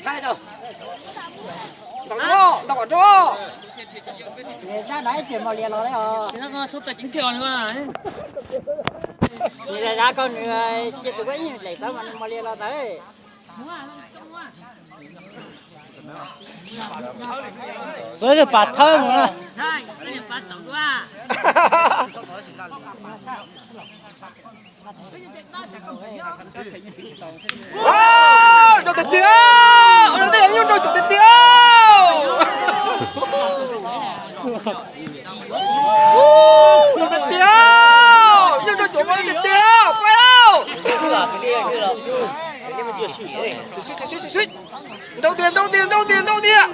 Ntaus, ntaus kom nrov. Dab dab ces mos lias los li os. Nws dab dab koj nws ces tus koj ib lem tawv mas nws mos lias los ntawd. Xuav tus pas thawb mus na. Rau tiag tiag, rau tiag, yeej rau tiag tiag. Rau tiag tiag, yeej rau tiag tiag, pab lauj. Nrau tiag, nrau tiag, nrau tiag, nrau tiag.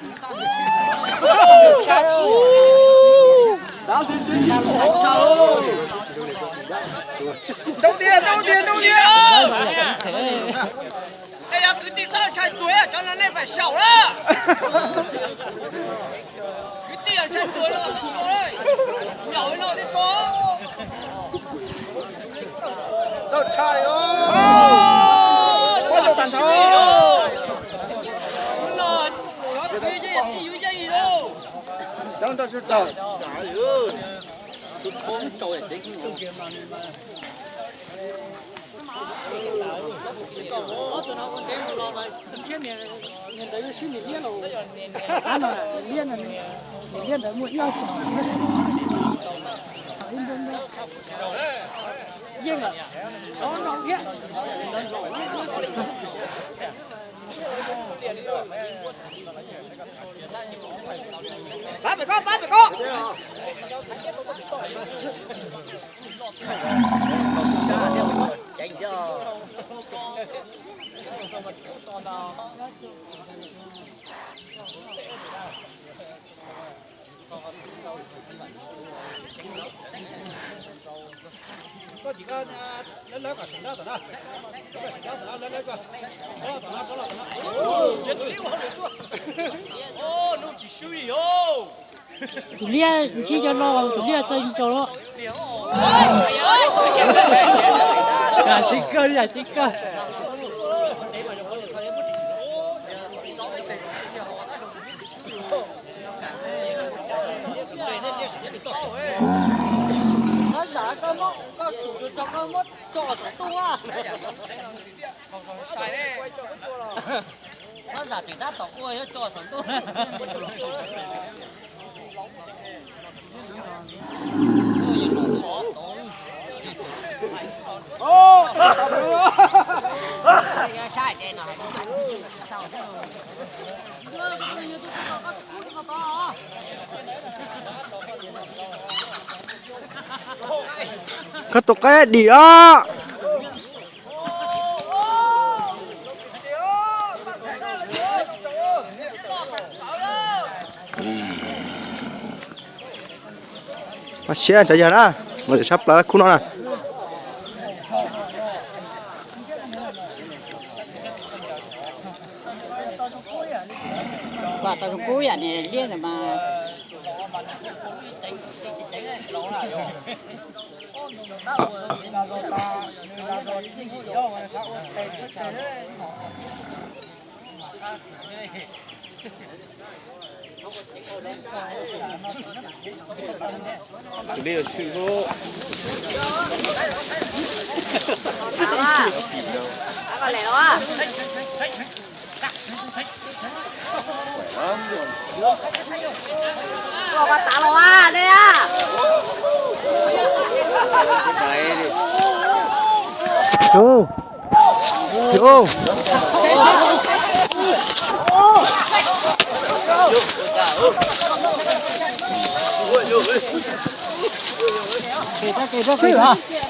Nrau tiag, nrau tiag, nrau tiag. Yog kwv tij txhob ntshai tuag, cov no nej pab xyaum na. Kwv tij yog ntshai tuag no, yaum no thiab tso. Txaus ntshai os. Txav pem koj, txav pem koj. Tus liab ntsib cov no, tus liab txawj tsaus los. Yam tib kawg, yam tib kawg. Ob zam tseem tab tom ua yuav tso saum ntuj. Koj tus qaib dim os. Siab cov yawg na, mus sab plaws khub no na. Tau zoo kub yam ni liab ntawd mas. Tus, tus. Tus, tus, tus.